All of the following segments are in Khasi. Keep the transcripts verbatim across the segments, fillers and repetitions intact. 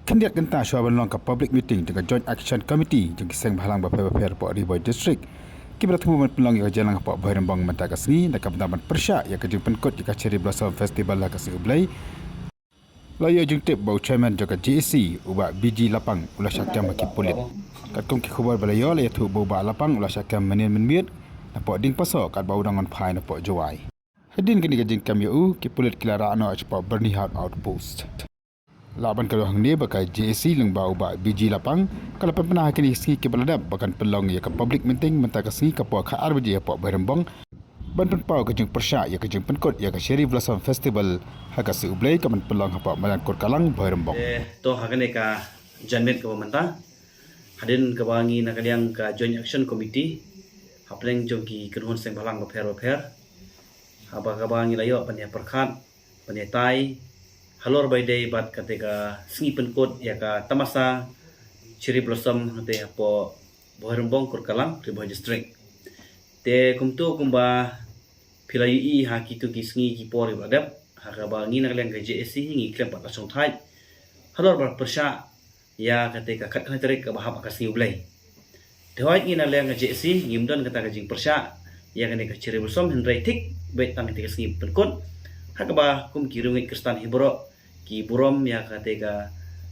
Khyndiat kynta shuwa ban long ka public meeting jong ka Joint Action Committee jong ki seng bhalang bapher bapher hapoh Ri Bhoi District, kiba la thmu ban pynlong ïa ka jingïalang hapoh Bhoirymbong mynta ka sngi na ka bynta ban pyrshah ïa ka jingpynkut ïa ka Cherry Blossom Festival ha ka sngi U Blei, la ïoh jingtip ba u chairman jong ka J A C, u Bah B G Lapang, u la shah kem ha ki pulit. Katkum ki khubor ba la ïoh, la ïathuh ba u Bah Lapang u la shah kem mynnin mynmiet napoh Diengpaso katba u dang wan phai napoh Jowai. Hadien kane ka jingkem ïa u, ki pulit ki la rah noh shapoh Byrnihat Outpost. Lah ban kdew hangne ba ka J A C lyngba u Bah B G Lapang ka la pynpaw ha kine ki sngi kiba la dep ba kan pynlong ïa ka public meeting mynta ka sngi ka por khatar baje hapoh Bhoirymbong ban pynpaw ka jingpyrshah ïa ka jingpynkut ïa ka Cherry Blossom Festival ha ka sngi U Blei, ka ban pynlong hapoh Madan Kurkalang, Bhoirymbong. Eh, to ha kane ka janmiet kaba mynta, hadien kaba ngi na ka liang ka Joint Action Committee hapdeng jong ki kynhun seng bhalang bapher bapher, haba kaba ngi la ïoh ban ïa pyrkhat, ban ïa tai halor ba ïadei bad kata ka sngi pynkut ïa ka tamasa Cherry Blossom hangtei hapoh Bhoirymbong Kurkalang, Ri Bhoi District. Te kumto kumba phi la ïohi ha kito ki sngi ki por kiba la dep, ha kaba ngi na ka liang ka J A C ngi khlem pat la shongthait halor ba pyrshah ïa kata ka khatkhyndai tarik kaba hap ha ka sngi U Blei. Te hooid, ngi na liang ka J A C ngim don kata ka jingpyrshah ïa kane ka Cherry Blossom, hynrei thik beit tang kata ka sngi pynkut, ha kaba kum ki riewngeit Khristan hi baroh ki burom ïa kata ka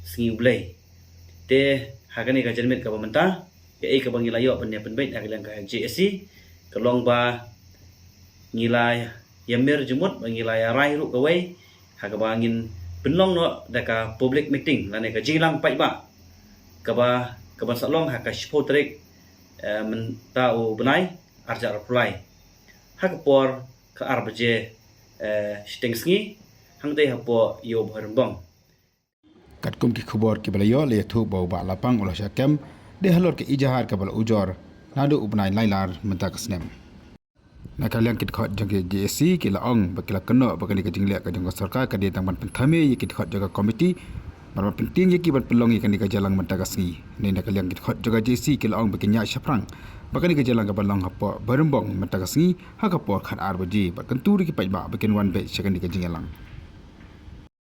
sngi U Blei. Te ha kane ka janmiet kaba mynta, kaei kaba ngi la ïoh ban ïa pynbeit na ka liang ka J A C ka long ba ngi la ïa mir jingmut ba ngi la ïa rai ruh kawei, ha kaba ngin pynlong noh da ka public meeting lane ka jingïalang paidbah, kaba, kaban sa long ha ka shiphew tarik, eh, mynta u bnai, arhajar arphew lai, ha ka por khatar baje, eh, shiteng sngi, hangtei hapoh Ïew Bhoirymbong. Katkum ki khubor kiba la ïoh, la ïathuh ba u Bah Lapang u la shah kem dei halor ka ejahar kaba la ujor naduh u bnai Nailar mynta ka snem. Na ka liang ki dkhot jong ka J A C ki la ong ba ki la kynnoh ba kane ka jingleh ka jong ka sorkar ka dei tang ban pynthame ïa ki dkhot jong ka komiti bad ban pyntieng ïa ki ban pynlong ïa kane ka jingïalang mynta ka sngi. Hynrei na ka liang ki dkhot jong ka J A C ki la ong ba kin ïaid shaphrang ba kane ka jingïalang ka ban long hapoh Bhoirymbong mynta ka sngi ha ka por khatar baje bad kyntu ruh ïa ki paidbah ba kin wan beit sha kane ka jingïalang.